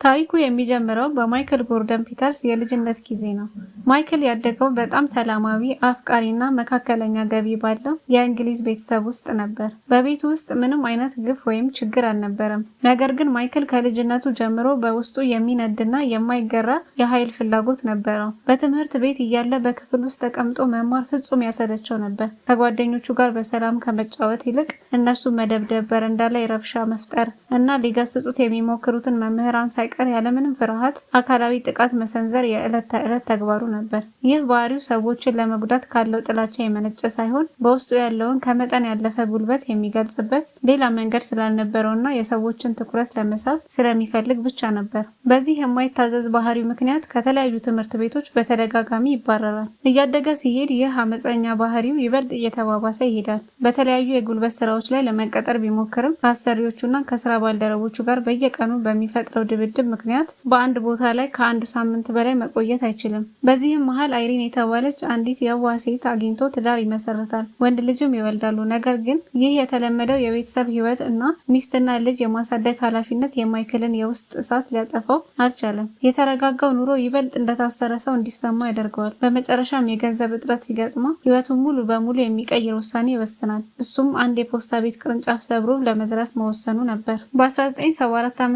ታሪኩ የሚጀምረው በማይክል ጎርደን ፒተርስ የልጅነት ጊዜ ነው። ማይክል ያደገው በጣም ሰላማዊ፣ አፍቃሪና መካከለኛ ገቢ ባለው የእንግሊዝ ቤተሰብ ውስጥ ነበር። በቤቱ ውስጥ ምንም አይነት ግፍ ወይም ችግር አልነበረም። ነገር ግን ማይክል ከልጅነቱ ጀምሮ በውስጡ የሚነድና የማይገራ የኃይል ፍላጎት ነበረው። በትምህርት ቤት እያለ በክፍል ውስጥ ተቀምጦ መማር ፍጹም ያሰለቸው ነበር። ከጓደኞቹ ጋር በሰላም ከመጫወት ይልቅ እነርሱን መደብደብ፣ በረንዳ ላይ ረብሻ መፍጠር እና ሊገስጹት የሚሞክሩትን መምህራን ሳይቀር ያለምንም ፍርሃት አካላዊ ጥቃት መሰንዘር የዕለት ተዕለት ተግባሩ ነበር። ይህ ባህሪው ሰዎችን ለመጉዳት ካለው ጥላቻ የመነጨ ሳይሆን በውስጡ ያለውን ከመጠን ያለፈ ጉልበት የሚገልጽበት ሌላ መንገድ ስላልነበረውና የሰዎችን ትኩረት ለመሳብ ስለሚፈልግ ብቻ ነበር። በዚህ የማይታዘዝ ባህሪው ምክንያት ከተለያዩ ትምህርት ቤቶች በተደጋጋሚ ይባረራል። እያደገ ሲሄድ ይህ አመፀኛ ባህሪው ይበልጥ እየተባባሰ ይሄዳል። በተለያዩ የጉልበት ስራዎች ላይ ለመቀጠር ቢሞክርም ከአሰሪዎቹና ከስራ ባልደረቦቹ ጋር በየቀኑ በሚፈጥረው ድብድብ ምክንያት በአንድ ቦታ ላይ ከአንድ ሳምንት በላይ መቆየት አይችልም። በዚህም መሃል አይሪን የተባለች አንዲት የዋህ ሴት አግኝቶ ትዳር ይመሰርታል። ወንድ ልጅም ይወልዳሉ። ነገር ግን ይህ የተለመደው የቤተሰብ ህይወት እና ሚስትና ልጅ የማሳደግ ኃላፊነት የማይክልን የውስጥ እሳት ሊያጠፋው አልቻለም። የተረጋጋው ኑሮ ይበልጥ እንደታሰረ ሰው እንዲሰማ ያደርገዋል። በመጨረሻም የገንዘብ እጥረት ሲገጥመው ህይወቱን ሙሉ በሙሉ የሚቀይር ውሳኔ ይወስናል። እሱም አንድ የፖስታ ቤት ቅርንጫፍ ሰብሮ ለመዝረፍ መወሰኑ ነበር። በ1974 ዓ.ም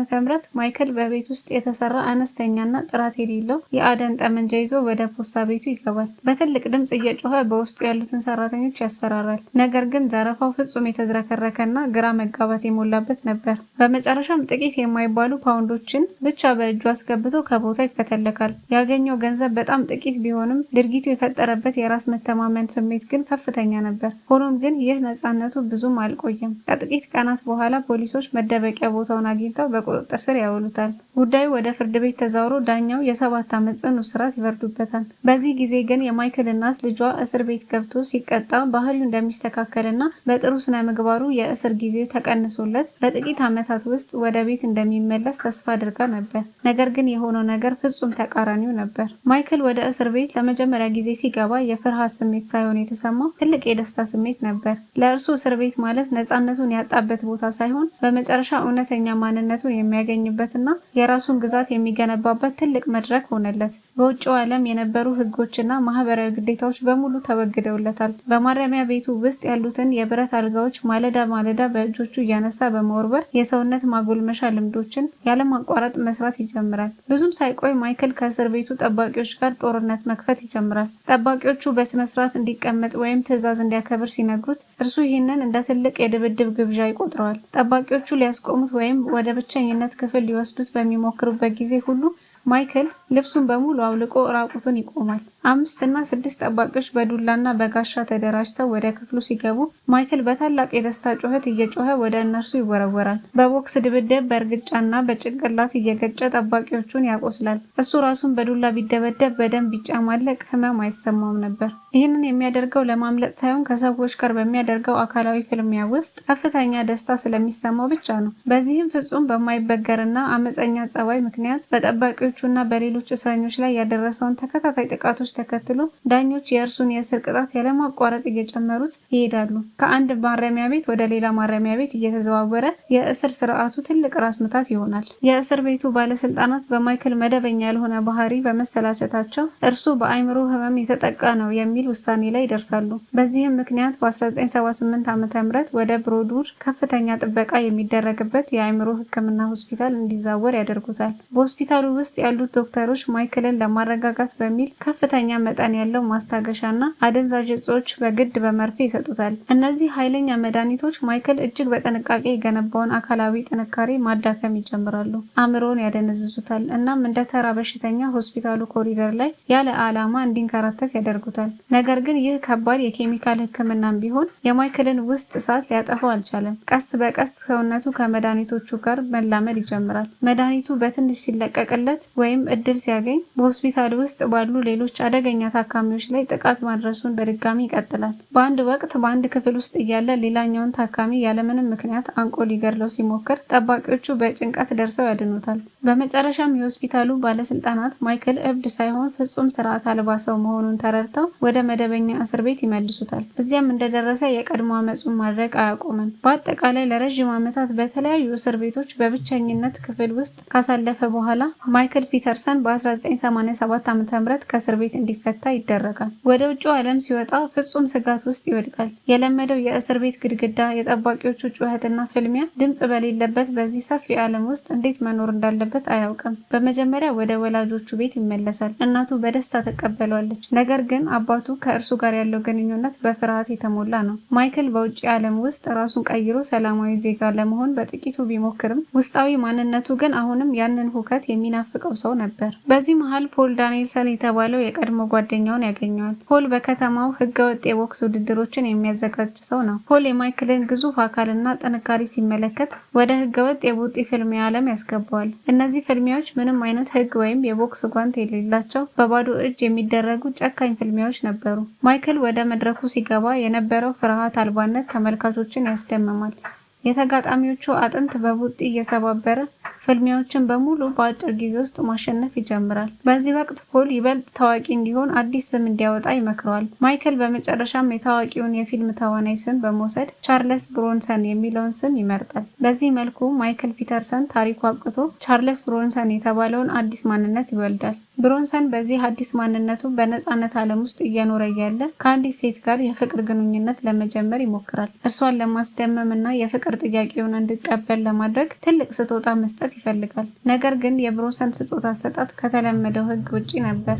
ማይክል በቤት ውስጥ የተሰራ አነስተኛና ጥራት የሌለው የአደን ጠመንጃ ይዞ ወደ ፖስታ ቤቱ ይገባል። በትልቅ ድምፅ እየጮኸ በውስጡ ያሉትን ሰራተኞች ያስፈራራል። ነገር ግን ዘረፋው ፍጹም የተዝረከረከና ግራ መጋባት የሞላበት ነበር። በመጨረሻም ጥቂት የማይባሉ ፓውንዶችን ብቻ በእጁ አስገብቶ ከቦታው ይፈተለካል። ያገኘው ገንዘብ በጣም ጥቂት ቢሆንም ድርጊቱ የፈጠረበት የራስ መተማመን ስሜት ግን ከፍተኛ ነበር። ሆኖም ግን ይህ ነፃነቱ ብዙም አልቆየም። ከጥቂት ቀናት በኋላ ፖሊሶች መደበቂያ ቦታውን አግኝተው በቁጥጥር ስር ያውሉታል። ጉዳዩ ወደ ፍርድ ቤት ተዛውሮ ዳኛው የ7 ዓመት ጽኑ እስራት ይፈርዱበታል። በዚህ ጊዜ ግን የማይክል እናት ልጇ እስር ቤት ገብቶ ሲቀጣ ባህሪው እንደሚስተካከልና በጥሩ ስነ ምግባሩ የእስር ጊዜው ተቀንሶለት በጥቂት ዓመታት ውስጥ ወደ ቤት እንደሚመለስ ተስፋ አድርጋ ነበር። ነገር ግን የሆነው ነገር ፍጹም ተቃራኒው ነበር። ማይክል ወደ እስር ቤት ለመጀመሪያ ጊዜ ሲገባ የፍርሃት ስሜት ሳይሆን የተሰማው ትልቅ የደስታ ስሜት ነበር። ለእርሱ እስር ቤት ማለት ነፃነቱን ያጣበት ቦታ ሳይሆን በመጨረሻ እውነተኛ ማንነቱን የሚያገኝበትና የራሱን ግዛት የሚገነባበት ትልቅ መድረክ ሆነለት። በውጭው ዓለም የነበሩ ሕጎችና ማህበራዊ ግዴታዎች በሙሉ ተወግደውለታል። በማረሚያ ቤቱ ውስጥ ያሉትን የብረት አልጋዎች ማለዳ ማለዳ በእጆቹ እያነሳ በመወርወር የሰውነት ማጎልመሻ ልምዶችን ያለማቋረጥ መስራት ይጀምራል። ብዙም ሳይቆይ ማይክል ከእስር ቤቱ ጠባቂዎች ጋር ጦርነት መክፈት ይጀምራል። ጠባቂዎቹ በስነ ስርዓት እንዲቀመጥ ወይም ትዕዛዝ እንዲያከብር ሲነግሩት እርሱ ይህንን እንደ ትልቅ የድብድብ ግብዣ ይቆጥረዋል። ጠባቂዎቹ ሊያስቆሙት ወይም ወደ ብቸኝነት ክፍል ሊወስዱት በሚሞክሩበት ጊዜ ሁሉ ማይክል ልብሱን በሙሉ አውልቆ ራቁቱን ይቆማል። አምስት እና ስድስት ጠባቂዎች በዱላና በጋሻ ተደራጅተው ወደ ክፍሉ ሲገቡ ማይክል በታላቅ የደስታ ጩኸት እየጮኸ ወደ እነርሱ ይወረወራል። በቦክስ ድብድብ በእርግጫና በጭንቅላት እየገጨ ጠባቂዎቹን ያቆስላል። እሱ ራሱን በዱላ ቢደበደብ፣ በደም ቢጨማለቅ ህመም አይሰማውም ነበር። ይህንን የሚያደርገው ለማምለጥ ሳይሆን ከሰዎች ጋር በሚያደርገው አካላዊ ፍልሚያ ውስጥ ከፍተኛ ደስታ ስለሚሰማው ብቻ ነው። በዚህም ፍጹም በማይበገርና አመፀኛ ጸባይ ምክንያት በጠባቂዎቹና በሌሎች እስረኞች ላይ ያደረሰውን ተከታታይ ጥቃቶች ተከትሎ ዳኞች የእርሱን የእስር ቅጣት ያለማቋረጥ እየጨመሩት ይሄዳሉ። ከአንድ ማረሚያ ቤት ወደ ሌላ ማረሚያ ቤት እየተዘዋወረ የእስር ስርዓቱ ትልቅ ራስ ምታት ይሆናል። የእስር ቤቱ ባለስልጣናት በማይክል መደበኛ ያልሆነ ባህሪ በመሰላቸታቸው እርሱ በአእምሮ ህመም የተጠቃ ነው የሚል ውሳኔ ላይ ይደርሳሉ። በዚህም ምክንያት በ1978 ዓ.ም ወደ ብሮድሙር ከፍተኛ ጥበቃ የሚደረግበት የአእምሮ ሕክምና ሆስፒታል እንዲዛወር ያደርጉታል። በሆስፒታሉ ውስጥ ያሉት ዶክተሮች ማይክልን ለማረጋጋት በሚል ከፍተኛ መጠን ያለው ማስታገሻ እና አደንዛዥ እጾች በግድ በመርፌ ይሰጡታል። እነዚህ ኃይለኛ መድኃኒቶች ማይክል እጅግ በጥንቃቄ የገነባውን አካላዊ ጥንካሬ ማዳከም ይጀምራሉ። አእምሮውን ያደነዝዙታል። እናም እንደ ተራ በሽተኛ ሆስፒታሉ ኮሪደር ላይ ያለ ዓላማ እንዲንከራተት ያደርጉታል። ነገር ግን ይህ ከባድ የኬሚካል ሕክምናም ቢሆን የማይክልን ውስጥ እሳት ሊያጠፋው አልቻለም። ቀስ በቀስ ሰውነቱ ከመድኃኒቶቹ ጋር መላመድ ይጀምራል። መድኃኒቱ በትንሽ ሲለቀቅለት ወይም እድል ሲያገኝ በሆስፒታል ውስጥ ባሉ ሌሎች አደገኛ ታካሚዎች ላይ ጥቃት ማድረሱን በድጋሚ ይቀጥላል። በአንድ ወቅት በአንድ ክፍል ውስጥ እያለ ሌላኛውን ታካሚ ያለምንም ምክንያት አንቆ ሊገድለው ሲሞክር ጠባቂዎቹ በጭንቀት ደርሰው ያድኑታል። በመጨረሻም የሆስፒታሉ ባለስልጣናት ማይክል እብድ ሳይሆን ፍጹም ስርዓት አልባ ሰው መሆኑን ተረድተው ወደ መደበኛ እስር ቤት ይመልሱታል። እዚያም እንደደረሰ የቀድሞ አመፁን ማድረግ አያቆምም። በአጠቃላይ ለረዥም ዓመታት በተለያዩ እስር ቤቶች በብቸኝነት ክፍል ውስጥ ካሳለፈ በኋላ ማይክል ፒተርሰን በ1987 ዓ.ም ከእስር ቤት እንዲፈታ ይደረጋል። ወደ ውጭው ዓለም ሲወጣ ፍጹም ስጋት ውስጥ ይወድቃል። የለመደው የእስር ቤት ግድግዳ፣ የጠባቂዎቹ ጩኸትና ፍልሚያ ድምፅ በሌለበት በዚህ ሰፊ ዓለም ውስጥ እንዴት መኖር እንዳለበት አያውቅም። በመጀመሪያ ወደ ወላጆቹ ቤት ይመለሳል። እናቱ በደስታ ትቀበለዋለች። ነገር ግን አባቱ ከእርሱ ጋር ያለው ግንኙነት በፍርሃት የተሞላ ነው። ማይክል በውጭ ዓለም ውስጥ ራሱን ቀይሮ ሰላማዊ ዜጋ ለመሆን በጥቂቱ ቢሞክርም ውስጣዊ ማንነቱ ግን አሁንም ያንን ሁከት የሚናፍቀው ሰው ነበር። በዚህ መሃል ፖል ዳንኤልሰን የተባለው የቀድሞ ጓደኛውን ያገኘዋል። ፖል በከተማው ህገወጥ የቦክስ ውድድሮችን የሚያዘጋጅ ሰው ነው። ፖል የማይክልን ግዙፍ አካልና ጥንካሬ ሲመለከት ወደ ህገወጥ የቡጢ ፍልሚያ ዓለም ያስገባዋል። እነዚህ ፍልሚያዎች ምንም አይነት ህግ ወይም የቦክስ ጓንት የሌላቸው፣ በባዶ እጅ የሚደረጉ ጨካኝ ፍልሚያዎች ነበሩ። ማይክል ወደ መድረኩ ሲገባ የነበረው ፍርሃት አልባነት ተመልካቾችን ያስደምማል። የተጋጣሚዎቹ አጥንት በቡጢ እየሰባበረ ፍልሚያዎችን በሙሉ በአጭር ጊዜ ውስጥ ማሸነፍ ይጀምራል። በዚህ ወቅት ፖል ይበልጥ ታዋቂ እንዲሆን አዲስ ስም እንዲያወጣ ይመክረዋል። ማይክል በመጨረሻም የታዋቂውን የፊልም ተዋናይ ስም በመውሰድ ቻርለስ ብሮንሰን የሚለውን ስም ይመርጣል። በዚህ መልኩ ማይክል ፒተርሰን ታሪኩ አብቅቶ ቻርለስ ብሮንሰን የተባለውን አዲስ ማንነት ይወልዳል። ብሮንሰን በዚህ አዲስ ማንነቱ በነፃነት ዓለም ውስጥ እየኖረ እያለ ከአንዲት ሴት ጋር የፍቅር ግንኙነት ለመጀመር ይሞክራል። እርሷን ለማስደመም እና የፍቅር ጥያቄውን እንዲቀበል ለማድረግ ትልቅ ስጦታ መስጠት ይፈልጋል። ነገር ግን የብሮንሰን ስጦታ አሰጣጥ ከተለመደው ሕግ ውጪ ነበር።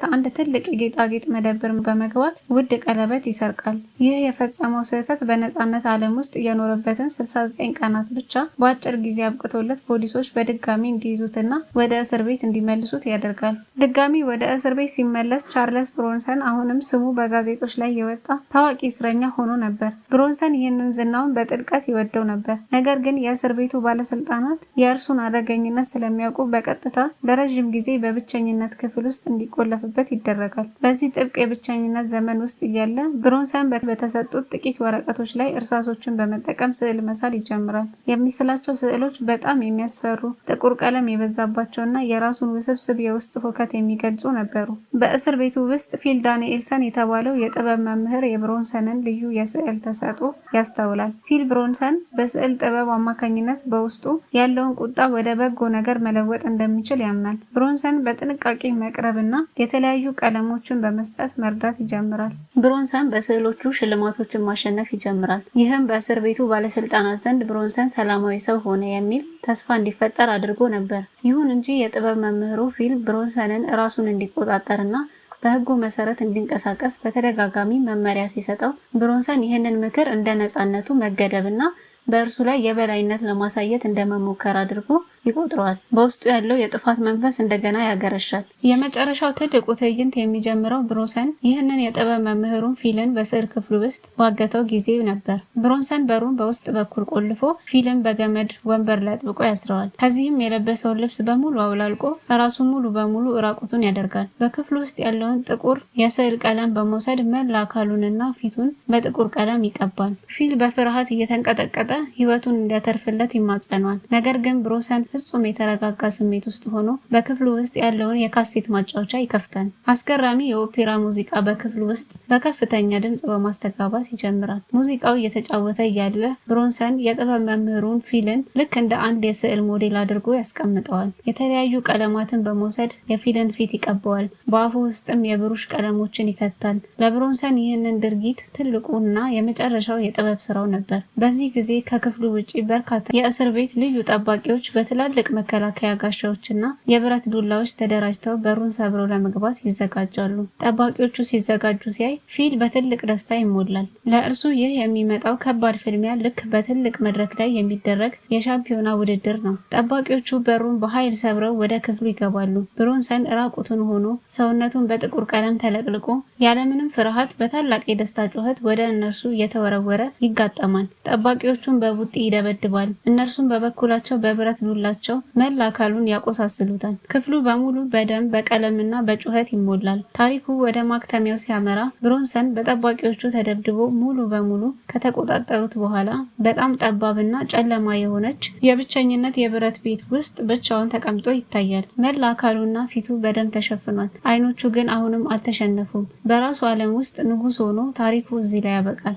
አንድ ትልቅ የጌጣጌጥ መደብር በመግባት ውድ ቀለበት ይሰርቃል። ይህ የፈጸመው ስህተት በነፃነት ዓለም ውስጥ የኖረበትን 69 ቀናት ብቻ በአጭር ጊዜ አብቅቶለት ፖሊሶች በድጋሚ እንዲይዙትና ወደ እስር ቤት እንዲመልሱት ያደርጋል። ድጋሚ ወደ እስር ቤት ሲመለስ ቻርለስ ብሮንሰን አሁንም ስሙ በጋዜጦች ላይ የወጣ ታዋቂ እስረኛ ሆኖ ነበር። ብሮንሰን ይህንን ዝናውን በጥልቀት ይወደው ነበር። ነገር ግን የእስር ቤቱ ባለስልጣናት የእርሱን አደገኝነት ስለሚያውቁ በቀጥታ ለረዥም ጊዜ በብቸኝነት ክፍል ውስጥ እንዲቆለፍበት ይደረጋል። በዚህ ጥብቅ የብቸኝነት ዘመን ውስጥ እያለ ብሮንሰን በተሰጡት ጥቂት ወረቀቶች ላይ እርሳሶችን በመጠቀም ስዕል መሳል ይጀምራል። የሚስላቸው ስዕሎች በጣም የሚያስፈሩ፣ ጥቁር ቀለም የበዛባቸውና የራሱን ውስብስብ የውስጥ ሁከት የሚገልጹ ነበሩ። በእስር ቤቱ ውስጥ ፊል ዳንኤልሰን የተባለው የጥበብ መምህር የብሮንሰንን ልዩ የስዕል ተሰጥኦ ያስተውላል። ፊል ብሮንሰን በስዕል ጥበብ አማካኝነት በውስጡ ያለውን ቁጣ ወደ በጎ ነገር መለወጥ እንደሚችል ያምናል። ብሮንሰን በጥንቃቄ መቅረብና የተለያዩ ቀለሞችን በመስጠት መርዳት ይጀምራል። ብሮንሰን በስዕሎቹ ሽልማቶችን ማሸነፍ ይጀምራል። ይህም በእስር ቤቱ ባለስልጣናት ዘንድ ብሮንሰን ሰላማዊ ሰው ሆነ የሚል ተስፋ እንዲፈጠር አድርጎ ነበር። ይሁን እንጂ የጥበብ መምህሩ ፊል ብሮንሰንን ራሱን እንዲቆጣጠርና በሕጉ መሰረት እንዲንቀሳቀስ በተደጋጋሚ መመሪያ ሲሰጠው፣ ብሮንሰን ይህንን ምክር እንደ ነፃነቱ መገደብና በእርሱ ላይ የበላይነት ለማሳየት እንደመሞከር አድርጎ ይቆጥረዋል። በውስጡ ያለው የጥፋት መንፈስ እንደገና ያገረሻል። የመጨረሻው ትልቁ ትዕይንት የሚጀምረው ብሮንሰን ይህንን የጥበብ መምህሩን ፊልን በስዕል ክፍሉ ውስጥ ባገተው ጊዜ ነበር። ብሮንሰን በሩን በውስጥ በኩል ቆልፎ ፊልን በገመድ ወንበር ላይ አጥብቆ ያስረዋል። ከዚህም የለበሰውን ልብስ በሙሉ አውላልቆ ራሱን ሙሉ በሙሉ እራቁቱን ያደርጋል። በክፍሉ ውስጥ ያለውን ጥቁር የስዕል ቀለም በመውሰድ መላ አካሉንና ፊቱን በጥቁር ቀለም ይቀባል። ፊል በፍርሃት እየተንቀጠቀጠ ሕይወቱን እንዲያተርፍለት ይማጸነዋል። ነገር ግን ብሮንሰን ፍጹም የተረጋጋ ስሜት ውስጥ ሆኖ በክፍሉ ውስጥ ያለውን የካሴት ማጫወቻ ይከፍታል። አስገራሚ የኦፔራ ሙዚቃ በክፍሉ ውስጥ በከፍተኛ ድምፅ በማስተጋባት ይጀምራል። ሙዚቃው እየተጫወተ እያለ ብሮንሰን የጥበብ መምህሩን ፊልን ልክ እንደ አንድ የስዕል ሞዴል አድርጎ ያስቀምጠዋል። የተለያዩ ቀለማትን በመውሰድ የፊልን ፊት ይቀባዋል። በአፉ ውስጥም የብሩሽ ቀለሞችን ይከታል። ለብሮንሰን ይህንን ድርጊት ትልቁና የመጨረሻው የጥበብ ስራው ነበር። በዚህ ጊዜ ከክፍሉ ውጪ በርካታ የእስር ቤት ልዩ ጠባቂዎች በትላልቅ መከላከያ ጋሻዎችና የብረት ዱላዎች ተደራጅተው በሩን ሰብረው ለመግባት ይዘጋጃሉ። ጠባቂዎቹ ሲዘጋጁ ሲያይ ፊል በትልቅ ደስታ ይሞላል። ለእርሱ ይህ የሚመጣው ከባድ ፍልሚያ ልክ በትልቅ መድረክ ላይ የሚደረግ የሻምፒዮና ውድድር ነው። ጠባቂዎቹ በሩን በኃይል ሰብረው ወደ ክፍሉ ይገባሉ። ብሮንሰን ራቁቱን ሆኖ ሰውነቱን በጥቁር ቀለም ተለቅልቆ ያለምንም ፍርሃት በታላቅ የደስታ ጩኸት ወደ እነርሱ እየተወረወረ ይጋጠማል። ጠባቂዎቹን ፊቱን በቡጢ ይደበድባል። እነርሱም በበኩላቸው በብረት ዱላቸው መላ አካሉን ያቆሳስሉታል። ክፍሉ በሙሉ በደም፣ በቀለምና በጩኸት ይሞላል። ታሪኩ ወደ ማክተሚያው ሲያመራ ብሮንሰን በጠባቂዎቹ ተደብድቦ ሙሉ በሙሉ ከተቆጣጠሩት በኋላ በጣም ጠባብና ጨለማ የሆነች የብቸኝነት የብረት ቤት ውስጥ ብቻውን ተቀምጦ ይታያል። መላ አካሉና ፊቱ በደም ተሸፍኗል። አይኖቹ ግን አሁንም አልተሸነፉም። በራሱ ዓለም ውስጥ ንጉሥ ሆኖ ታሪኩ እዚህ ላይ ያበቃል።